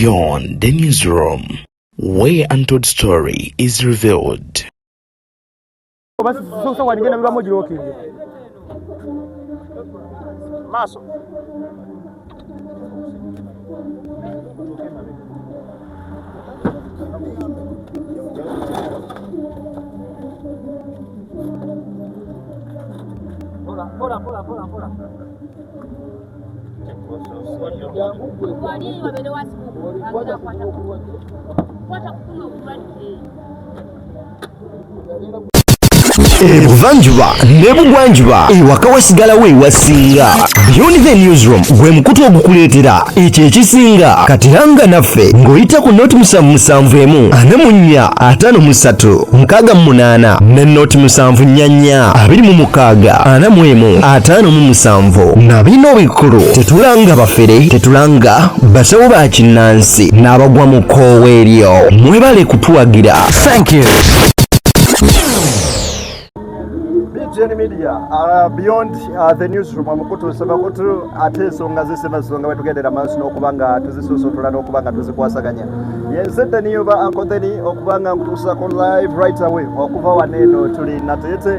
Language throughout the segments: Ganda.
Beyond the Newsroom, where untold story is revealed. Oba so wanigenda bibamu girokinge maaso. Wali wabeere wasikuku agenda kwata kufuna obulwadde. Ebuvanjuba ne bugwanjuba, ewaka wasigalawo ewasinga. Beyond the Newsroom gwe mukutu ogukuleetera ekyo ekisinga. Katiranga naffe ng'oyita ku 077 44 53 68 ne 074 26 41 57. Na bino bikulu, tetulanga bafere, tetulanga basawo ba kinnansi n'abagwa mu kkoowa eryo. Mwebale kutuwagira. Thank you. BTN Media, beyond the newsroom, omukutu semakutu ate ensonga zisemasonga bwetugendera maaso n'okuba nga tuzisuusutula n'okuba nga tuzikwasaganya. Yenze Daniyoba Ankotheni okuba nga nkutuusako live right away okuva wano eno tuli Nateete,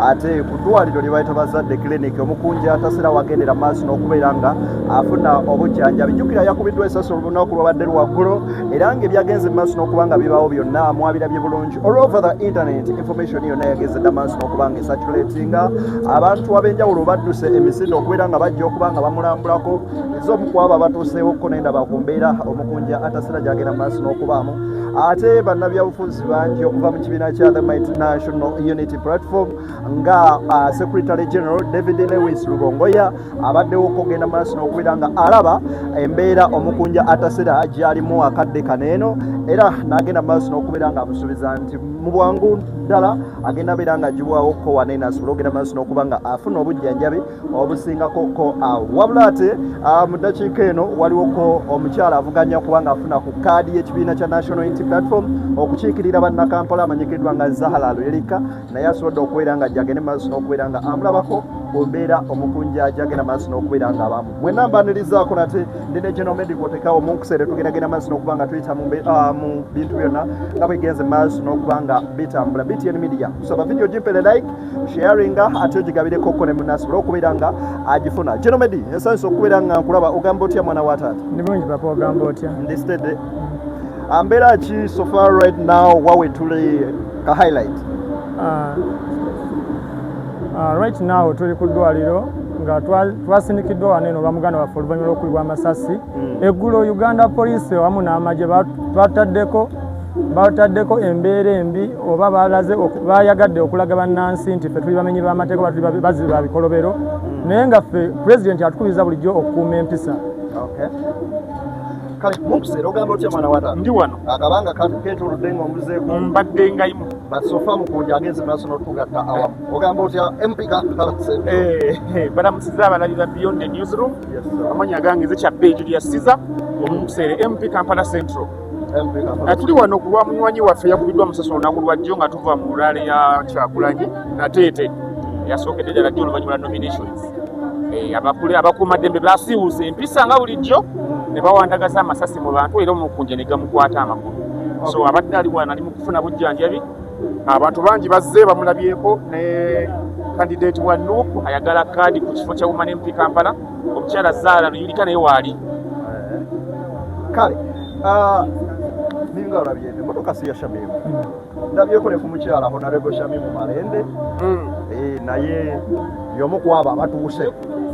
ate ku ddwaliro lye bayita Bazadde Clinic. Omukunja Atasera wagendera maaso n'okubeera nga afuna obujjanjabi. Jjukira yakubiddwa esasi olunaku lwabadde lwaggulo, era nga ebyagenze maaso n'okuba nga bibaawo byonna mwabirabye bulungi all over the internet. Information yonna yagenze dda maaso n'okuba nga ecirculatinga. Abantu ab'enjawulo badduse emisinde okubeera nga bajja okuba nga bamulambulako. Ez'omu ku abo abatuuseewokko nendaba ku mbeera omukunja Atasera gyagenda maaso n'okubaamu. Ate bannabyabufuzi bangi okuva mu kibiina kya the Mighty National Unity Platform, nga Secretary General David Lewis Rubongoya abaddewo okugenda maaso n'okubeera nga alaba embeera omukunja Atasera gyalimu akadde kaneeno, era n'agenda maaso n'okubeera nga amusuubiza nti mu bwangu ddala agenda beera nga agibwawo ko waneeno asobole okugenda maaso n'okuba nga afuna obujjanjabi obusingako ko awo. Wabula ate mu ddakiika eno waliwoko omukyala avuganya okuba nga afuna ku kaadi y'ekibiina kya National Unity Platform okukiikirira bannakampala, amanyikiddwa nga Zahara Luyirika, naye asobodde okubeera nga ajja maaso n'okubeera nga amulabako ku mbeera omukunja gyagenda maaso n'okubeera nga abamu. Mwenna mbanirizaako nate, ndi ne General Medical Tekawo. Munkuseere tugendagenda maaso n'okuba nga tuyita mu bintu byonna nga bwegenze maaso n'okuba nga bitambula. BTN Media, kusaba video gimpere like, sharinga, ate ogigabireko ko ne munasobole okubeera nga agifuna. General Medi, ensanyusa okubeera nga nkulaba. Ogamba otya, mwana wa taata? Ndi bulungi papa, ogamba otya? Ndi steady. Mbeera ki so far right now wawe tuli ka highlight? Right now tuli ku ddwaliro nga twasindikiddwa wano eno olwa muganda waffe oluvannyuma lw'okukubibwa amasasi eggulo. Uganda Police wamu n'amagye bataddeko embeera embi, oba balaze bayagadde okulaga bannansi nti ffe tuli bamenyi b'amateeka oba tuli bazzi ba bikolobero, naye nga ffe Pulezidenti atukubiriza bulijjo okukuuma empisa. Okay. Kale munkuseera, ogamba otya, mwana wa taata? Ndi wano. Akabanga ketolodde ng'omuzeeko. Mbadde ngayimu. Basofa mukunja agenze maaso n'otugatta awamu. Ogamba otya, MP Kampala? Balamusiza abalabi ba Beyond the Newsroom. Yes, sir. Amannya gange nze Kyabbe Julius Caesar, omukuseere MP Kampala Central. MP Kampala. Tuli wano ku lwa munywanyi waffe yakubiddwa amasasi olunaku lwajjo nga tuva mu rally ya Kyagulanyi Nateete eyasookedde ddala jjo oluvannyuma lwa nominations. Abakuumaddembe basiiwuusa empisa nga bulijjo ne bawandagaza amasasi mu bantu, era omukunja ne gamukwata amagulu. So abadde ali wano ali mu kufuna bujjanjabi. Abantu bangi bazze bamulabyeko, ne candidate wa NUP ayagala kaadi ku kifo kya Woman MP Kampala, omukyala Zaala Luyirika, naye waali. Kale ninga olabye emotoka si ya Shamimu, ndabyeko ne ku mukyala Honorable Shamimu Malende. Naye y'omu ku abo abatuuse,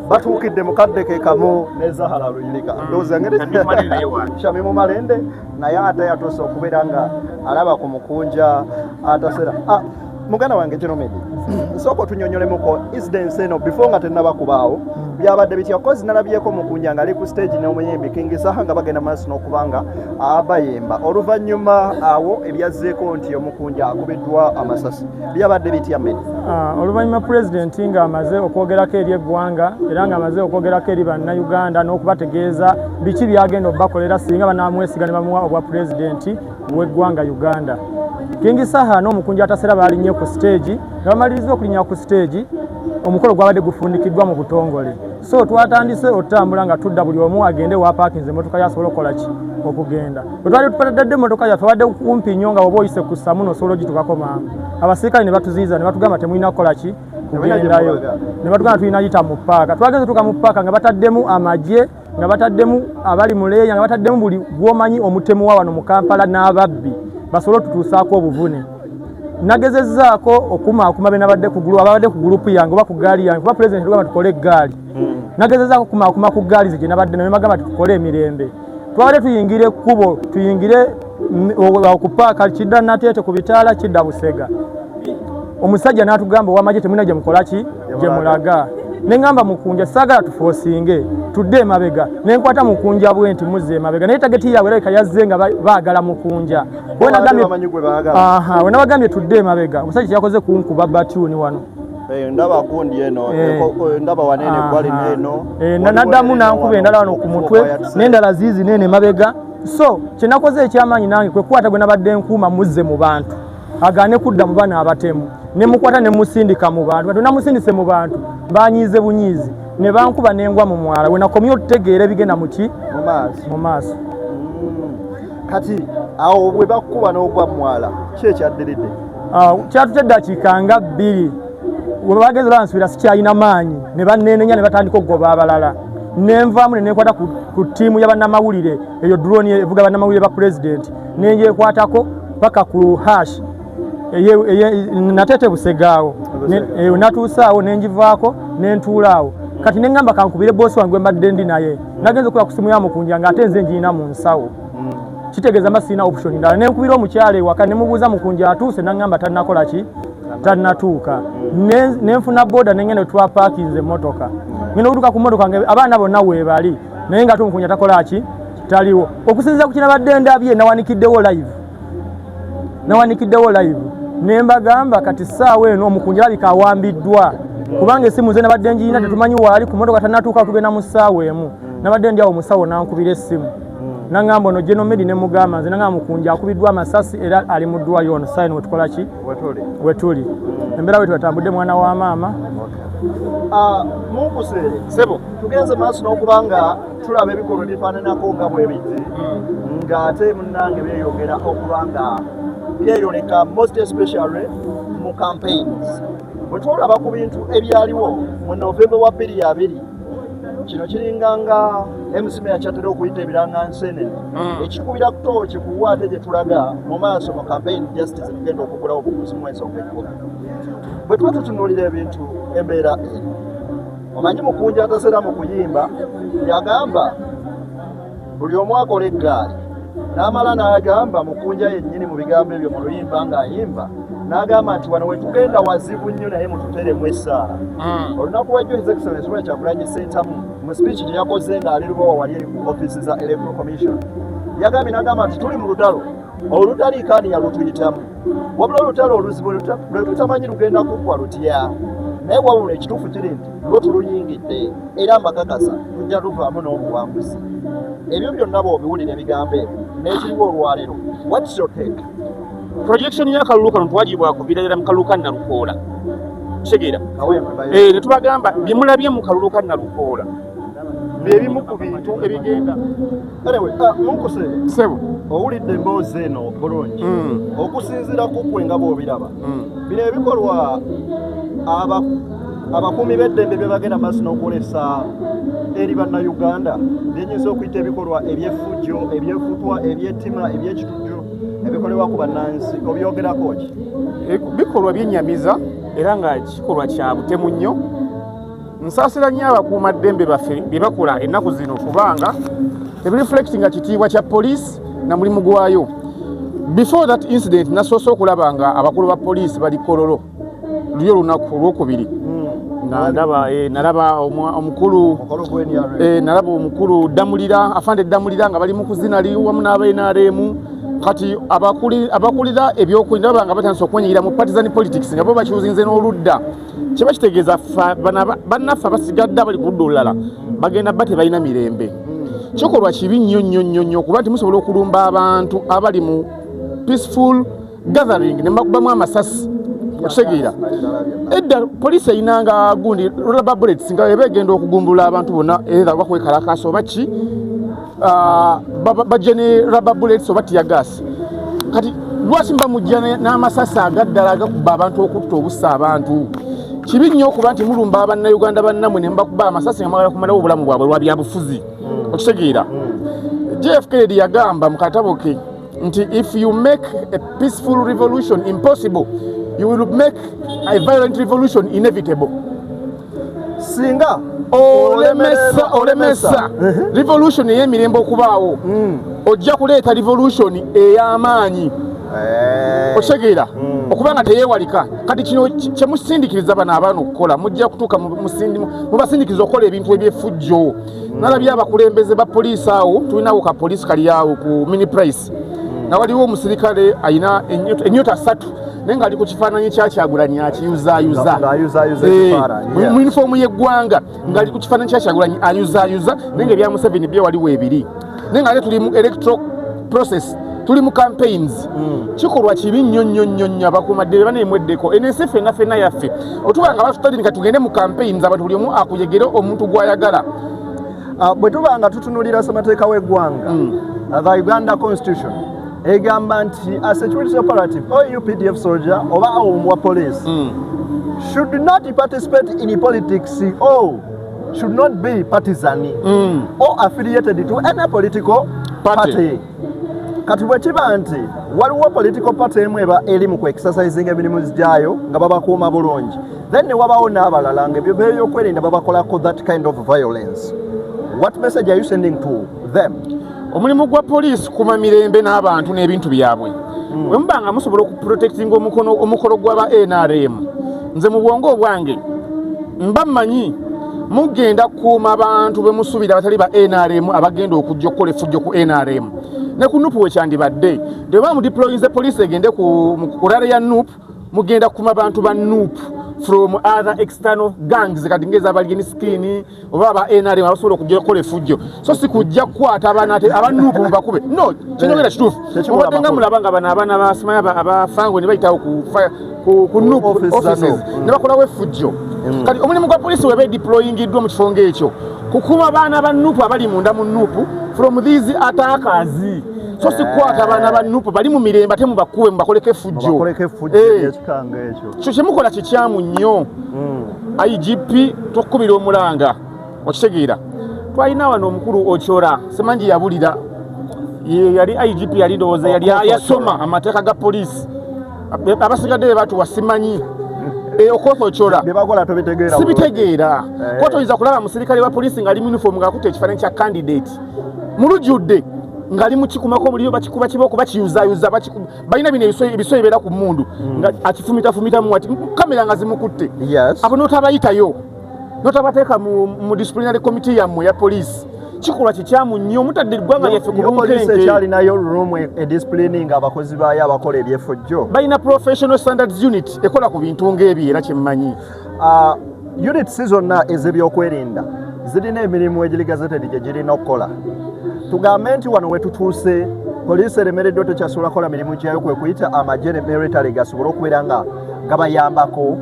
batuukidde mu kadde ke kamu ne Zahara Luyirika. Ndowooza ngeri Shamimu Malende naye waali. Shamimu Malende naye ate yatuuse okubeera nga alaba ku mukunja Atasera. Muganda wange Genomedi, nsooka otunyonyolemuko incidence eno before nga tennaba kubaawo, byabadde bitya? Kozi nalabyeko mukunja ng'ali ku stage n'omuyimbi King Saha nga bagenda maaso n'okuba nga bayimba. Oluvannyuma awo ebyazzeeko nti omukunja akubiddwa amasasi, byabadde bitya, Medi? Oluvannyuma pulezidenti ng'amaze okwogerako eri eggwanga era ng'amaze okwogerako eri bannayuganda n'okubategeeza biki byagenda obbakolera singa banaamwesiga ne bamuwa obwa pulezidenti w'eggwanga Uganda, King Saha n'omukunja Atasera balinnye ku stage. Nga bamaliriza okulinnya ku stage, Omukolo gwabadde gufundikiddwa mu butongole, so twatandise otutambula nga tudda, buli omu agende wapaakinze emmotoka yasobola okukola ki, okugenda. Bwe twali tupatadde emmotoka yaffe, wadde kumpi nnyo, nga oba oyise ku samu nosobola ogitukako mangu, abasirikale ne batuziyiza ne batugamba temulina kukola ki, kugendayo, ne batugamba tulina yita mu paaka. Twagenze tuuka mu paaka nga bataddemu amagye, nga bataddemu abali muleeya, nga bataddemu buli gwomanyi omutemu wa wano mu Kampala n'ababbi basobole otutuusaako obuvune. Nagezezzaako okumaakuma be nabadde ku ababadde ku gurupu yange oba ku gaali yange, kuba pulezidenti tugamba tukole eggaali. Nagezezzaako okumaakuma ku gaali ze gye nabadde nayo, bagamba tukole emirembe. Twabadde tuyingira ekkubo, tuyingire ku paaka kidda Nateete ku bitaala kidda Busega, omusajja n'atugamba owamagye, temulina gye mukola ki, gye mulaga. Ne ŋŋamba Mukunja saagala tufoosinge, tudde emabega. Ne nkwata Mukunja bwe nti muzze emabega, naye target yaabwe erabika yazze nga baagala Mukunja. We nabagambye tudde emabega, omusajja kyeyakoze kunkuba batyuni wano. Ndaba gundi eno, ndaba wanene gwali eno. Naddamu nankuba endala wano ku mutwe n'endala ziizi neeno emabega. So kyenakoze ekyamaanyi nange kwe kukwata gwe nabadde nkuuma, muzze mu bantu, agaane kudda mu bana abatemu. Ne mukwata ne musindika mu bantu. Kati namusindise mu bantu, banyiize bunyiizi ne bankuba nengwa mu mwala. We nakomye otutegeera ebigenda muki mu maaso. Kati awo bwe bakkuba n'ogwa mu mwala, ki ekyaddiridde? Kyatute eddakiika nga 2, we bagenze bansubira sikyalina maanyi, ne baneenenya ne batandika okugoba abalala. Nenvaamu ne nekwata ku ttiimu y'abannamawulire eyo, drone evuga bannamawulire ba pulezidenti, nenjekwatako paka ku hash Nateete Busegaawo. Natuusaawo nengivaako nentuulaawo. Kati neŋŋamba kankubire boosi wange gwe mbadde ndi naye. Nagenza okuba ku simu ya Mukunja ng'ate nze ngirina mu nsawo, kitegeeza mba sirina option ndala. Nenkubira omukyala ewaka ne mubuuza Mukunja atuuse, naŋŋamba tannakola ki, tannatuuka. Nenfuna boda nengenda twapaakinze emmotoka. Ngenda okutuuka ku mmotoka nga abaana bonna weebali, naye nga ate Omukunja takola ki, taliwo. Okusinziira ku kinabadde ndabye, nawanikiddewo live, nawanikiddewo live ne mbagamba kati ssaawa eno Omukunja alabika awambiddwa, kubanga esimu nze nabadde njirina, tetumanyi waali ku mmotoka, tannatuuka. Tugenda mu ssaawa 1, nabadde ndi awo, omusawo nankubira essimu naŋŋamba ono General Medi, ne mugamba nze, naŋŋamba Mukunja akubiddwa amasasi era ali mu ddwaliro ono sayini wetukola ki, wetuli. Embeera bwe twatambudde, mwana wa maama. Munkuseere. Sebo. Tugenze maaso n'okuba nga tulaba ebikolwa ebifaananako nga bwe biti, ng'ate munnange byeyongera okuba nga byeyoleka, most especially mu campaigns. Bwe twolaba ku bintu ebyaliwo mu Novemba wa 2020, kino kiringa nga MC Meya kyatera okuyita ebiranga nsenene, ekikubira tooki kuwa ate gye tulaga mu maaso mu campaign justice tugenda okugulawo obuguzi mwezi ogw'ekkumi. Bwe tuba tutunuulira ebintu, embeera eri, omanyi Mukunja atasera mu kuyimba yagamba buli omu akola eggaali, n'amala n'agamba Mukunja yennyini mu bigambo ebyo mu luyimba ng'ayimba n'agamba nti wano wetugenda wazibu nnyo, naye mututeremu essaala. Olunaku lwajjo His Excellence Robert Kyagulanyi Ssentamu mu speech gye yakoze ng'ali Lubowa wali eri ku office za Electoral Commission, yagambye n'agamba nti tuli mu lutalo olutaliikaani yalutuyitamu, wabula olutalo oluzibu lwe tutamanyi lugenda kuggwa lutya, naye wabula ekituufu kiri nti lwo tuluyingidde era mbakakasa tujja luvaamu n'obuwanguzi. Ebyo byonna bw'obiwulira ebigambo ebyo n'ekiriwo olwaleero, what's your take? Projection y'akalulu kano twagibwa kuviira ddala mu kalulu ka Nalukoola, kitegeera? Ne tubagamba bye mulabye mu kalulu ka Nalukoola byebimu ku bintu ebigenda. Anyway, Munkuseere. Sebo. Owulidde emboozi eno bulungi. Okusinziira ku ggwe nga bw'obiraba, bino ebikolwa abakuumi b'eddembe bye bagenda maaso n'okwolesa eri Bannayuganda byenyinza okuyita ebikolwa eby'effujjo, ebyefutwa, ebyettima, ebyekitujju ebikolebwa ku bannansi, obyogerako ki? Bikolwa byenyamiza era nga kikolwa kya butemu nnyo. Nsaasira nnyo abakuumaddembe baffe bye bakola ennaku zino, kubanga tebireflectinga kitiibwa kya poliisi na mulimu gwayo. Before that incident, nasoose okulaba nga abakulu ba poliisi bali Kololo luli olunaku olwokubiri, nga ndaba nalaba omukulu Mukolo gw'NRM. Nalaba omukulu Ddamulira, afande Ddamulira, nga bali mu kuzina ali wamu n'aba NRM. Kati abakulira ebyokwerinda baba nga batandise okwenyigira mu partisan politics, nga bo bakyuzinze n'oludda, kiba kitegeeza bannaffe abasigadde abali ku ludda olulala bagenda ba tebalina mirembe. Kikolwa kibi nnyo nnyo nnyo nnyo okuba nti musobola okulumba abantu abali mu peaceful gathering ne mbakubamu amasasi. Okitegeera, edda poliisi eyinanga gundi rubber bullets nga eba egenda okugumbulula abantu bonna, era bakwekalakasa oba ki, bajja ne rubber bullets oba tear gas. Kati lwaki mba mujja n'amasasi agaddala agakuba abantu, okutta obussa abantu? Kibi nnyo okuba nti mulumba abannayuganda bannammwe ne mubakuba amasasi nga mwagala kumalawo obulamu bwabwe lwa byabufuzi. Okitegeera, JF Kennedy yagamba mu katabo ke nti if you make a peaceful revolution impossible, you will make a violent revolution inevitable. Singa olemesa revolution ey'emirembe okubaawo, ojja kuleeta revolution ey'amaanyi. Okitegeera, okuba nga teyeewalika. Kati kino kyemusindikiriza bano abaana okukola, mujja kutuuka mubasindikiriza okukola ebintu ebyefujjo. Nalabye abakulembeze ba poliisi awo, tulinawo ka poliisi kali awo ku Mini Price, nga waliwo omusirikale alina ennyota 3, naye ng'ali ku kifaananyi kya Kyagulanyi akiyuzaayuza. Ng'ayuzaayuza ekifaananyi, mu yunifoomu y'eggwanga, ng'ali ku kifaananyi kya Kyagulanyi ayuzaayuza, naye nga ebya Museveni bye waliwo ebiri, naye nga ate tuli mu electoral process, tuli mu campaigns. Kikolwa kibi nnyo nnyo nnyo nnyo. Abakuumaddembe baneemweddeko, eno ensi ffenna ffenna yaffe. Otuba nga batutandika tugende mu campaigns, abantu buli omu akuyegere omuntu gw'ayagala. Bwe tuba nga tutunulira ssemateeka w'eggwanga, the Uganda Constitution egamba nti a security operative or UPDF soldier oba owa police should not participate in politics or should not be partisan or affiliated to any political party. Party. Kati bwe kiba nti waliwo political party emu eba eri mu ku-exercising emirimu gyayo nga babakuuma bulungi, then ne wabawo n'abalala nga ebyo byokwerinda babakolako that kind of violence, what message are you sending to them? Omulimu gwa poliisi kuma mirembe n'abantu n'ebintu byabwe. Bwe muba nga musobola okuprotectinga omukolo gw'aba NRM, nze mu bwongo obwange mba mmanyi mugenda kukuuma abantu be musuubira abatali ba NRM abagenda okujja okukola effujjo ku NRM ne ku NUP. Wekyandibadde nti oba mudeployinze poliisi egende ku rally ya NUP, mugenda kukuuma bantu ba NUP from other external gangs, kati ng'ezaba skin oba aba NRM abasobola okujja okukola effujjo, so si kujja kukwata abaana ate aba NUP mubakube. No, kyenjogera kituufu. Tekikola Mubadde nga makulu. mulaba nga bano abaana basimanyi abafangwe ne bayitawo ku NUP office za offices NUP. Ne bakolawo effujjo. Kati omulimu gwa poliisi weba edeployingiddwa mu kifo ng'ekyo kukuuma baana ba NUP abali munda mu NUP from these attackers, so si kukwata abaana ba NUP bali mu mirembe ate mubakuwe mubakoleko effujjo. Bakoleko effujjo eryekikanga ekyo. Kyo kyemukola kikyamu nnyo. IGP, tukubira omulanga. Okitegeera, twalina wano omukulu Ochora, simanyi yabulira. Ye yali IGP, yali ndowooza yali Okoth yasoma Ochora. amateeka ga poliisi. Abasigadde be batuwa simanyi. Okoth Ochora. Bye bakola tobitegeera bulungi. Sibitegeera. Kuba toyinza kulaba musirikale wa poliisi ng'ali mu uniform ng'akutte ekifaananyi kya candidate mu lujjudde, ng'ali mu kikumako omuliro, bakikuba kibooko, bakiyuzayuza, balina bino ebiso ebibeera ku mmundu, nga akifumitafumitamu ati, kamera nga zimukutte. Abo n'otabayitayo, n'otabateeka mu disciplinary committee yammwe ya poliisi, kikolwa kikyamu nnyo. Mutadde eggwanga lyaffe ku Yo poliisi bunkenke. ekyalinayo room edisciplining abakozi baayo abakola ebyefujjo? Balina professional standards unit ekola ku bintu ng'ebyo, era kyemmanyi. Units zonna ez'ebyokwerinda zirina emirimu egiri gazetted gye girina okukola. Tugambe nti wano wetutuuse poliisi eremereddwa, tekyasobola kukola mirimu gyayo, kwe kuyita amagye ne military gasobole okubeera nga gabayambako,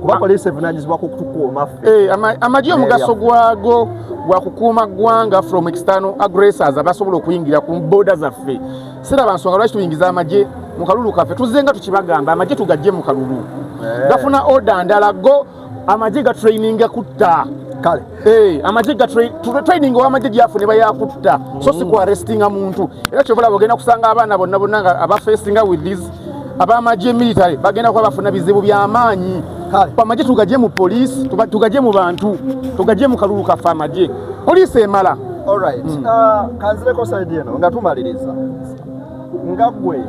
kuba poliisi evunanyizibwa ku kutukuuma ffe. Amagye omugaso gwago gwa kukuuma ggwanga from external aggressors abasobola okuyingira ku border zaffe. Siraba nsonga lwaki tuyingiza amagye mu kalulu kaffe. Tuzze nga tukibagamba, amagye tugajje mu kalulu. Gafuna order ndala go amagye gatraininga kutta. Kale. Amagye training ow'amagye gyafune bayakutta, so si ku arrestinga muntu. Era kyova olaba ogenda kusanga abaana bonna bonna nga abafacinga with these ab'amagye military bagenda kuba bafuna bizibu by'amaanyi. Kale. Amagye tugajje mu poliisi, tugajje mu bantu, tugajje mu kalulu kaffe amagye. Poliisi emala. Alright. Kanzireko side eno nga tumaliriza, nga ggwe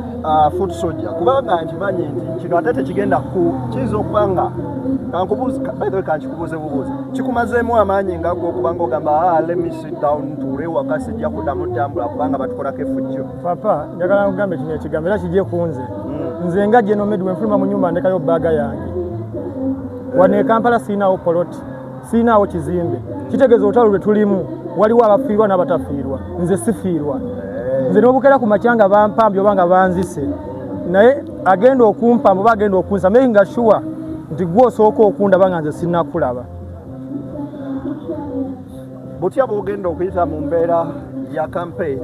foot soldier, kubanga nkimanyi nti kino ate tekigenda ku kiyinza okuba nga kankubuuze, by the way, kankikubuuze bubuuze, kikumazeemu amaanyi nga ggwe okuba nga ogamba, "Ah, let me sit down, ntuule waka, sijja kuddamu ttambula kubanga batukolako effujjo"? Papa, njagala nkugambe kino ekigambo era kijje ku nze. Nze nga Genomedi, wenfuluma mu nyumba ndekayo bag yange wano e Kampala. Siinawo poloti, siinawo kizimbe. Kitegeeza olutalo lwe tulimu waliwo abafiirwa n'abatafiirwa. Nze sifiirwa. Nze n'obukeera ku makya nga bampambye oba nga banzise, naye Agenda okumpa oba agenda okunsa, making sure nti gwe osooka okundaba nga nze sinnakulaba. Butya bwogenda okuyita mu mbeera ya campaign,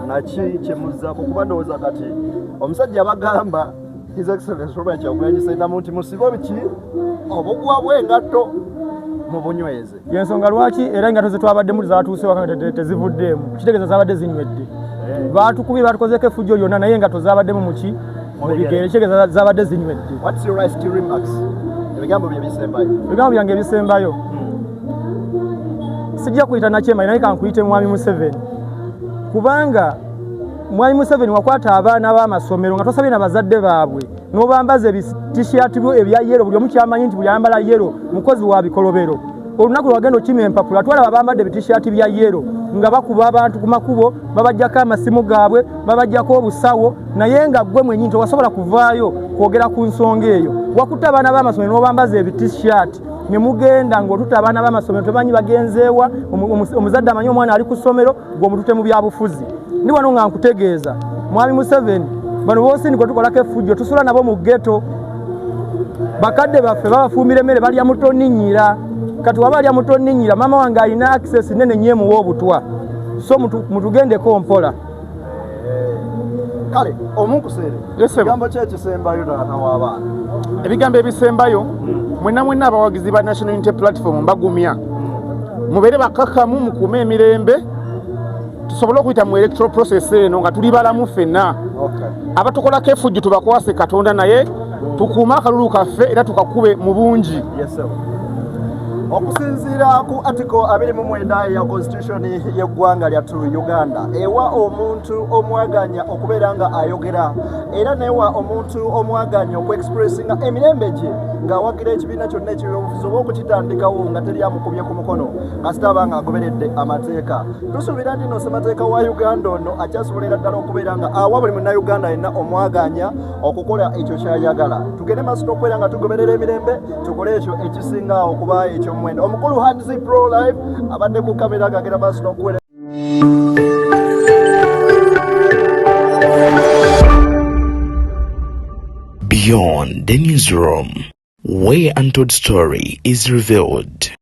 naki kyemuzzaako? Kuba ndowooza kati omusajja bagamba His Excellence Robert Kyagulanyi Ssentamu nti musibe biki obugwa bw'engatto mu bunyweze. Yensonga lwaki era engatto zetwabaddemu zatuuse waka nga tezivuddeemu, kitegeeza zabadde zinywedde. Batukubye, batukozeeko effujjo lyonna, naye engatto zabaddemu muki mu bigere, kitegeeza zabadde zinywedde. What's your last remarks? Ebigambo bye bisembayo. Ebigambo byange ebisembayo, sijja kuyita nakyema, naye kankuyite Mwami Museveni, kubanga Mwami Museveni wakwata abaana b'amasomero nga tosabye na bazadde baabwe, n'obambaza ebitishaati byo ebya yellow. Buli omu kyamanyi nti buli ayambala yellow mukozi wa bikolobero. Olunaku lwagenda okima empapula, twalaba bambadde ebitishaati bya yellow nga bakuba abantu ku makubo, babajjako amasimu gaabwe, babajjako obusawo, naye nga ggwe mwenyini tewasobola kuvaayo kwogera ku nsonga eyo. Wakutte abaana b'amasomero n'obambaza ebitishaati ne mugenda ng'otutta abaana b'amasomero, tebanyi bagenzeewa. Omuzadde amanyi omwana ali ku ssomero, gwe omutute mu byabufuzi. Ndi wano nga nkutegeeza, Mwami Museveni, bano boosindi gwe tukolako effujjo tusula nabo mu ghetto. Bakadde baffe babafumbira emmere balya mutoninnyira. Kati waba alya mutoninnyira, maama wange alina access nene nnyo emuwa obutwa, so mutugendeko mpola. Kale omunkuseere, ekigambo ki ekisembayo, taata w'abaana? Ebigambo ebisembayo, mwenna mwenna abawagizi ba National Unity Platform, mbagumya mubeere bakakkamu, mukuume emirembe, tusobole okuyita mu electoral process eno nga tuli balamu ffenna. Abatukolako effujjo tubakwase Katonda, naye tukuume akalulu kaffe era tukakube mu bungi. Okusinziira ku article 29 ya constitution y'eggwanga lyattu Uganda, ewa omuntu omwaganya okubeera nga ayogera, era newa omuntu omwaganya okuexpressinga emirembe gye ng'awagira ekibiina kyonna ekibyobufuzi oba okukitandikawo nga teri amukubye ku mukono, kasita aba nga agoberedde amateeka. Tusuubira nti no ssemateeka wa Uganda ono akyasobolera ddala okubeera nga awa buli munnayuganda yenna omwaganya okukola ekyo kyayagala. Tugende maaso n'okubeera nga tugoberera emirembe, tukole ekyo ekisinga okuba ekyomuwendo. Omukulu Hansi Pro Live abadde ku kamera ng'agenda maaso n'okuwera. Beyond the Newsroom, where untold story is revealed.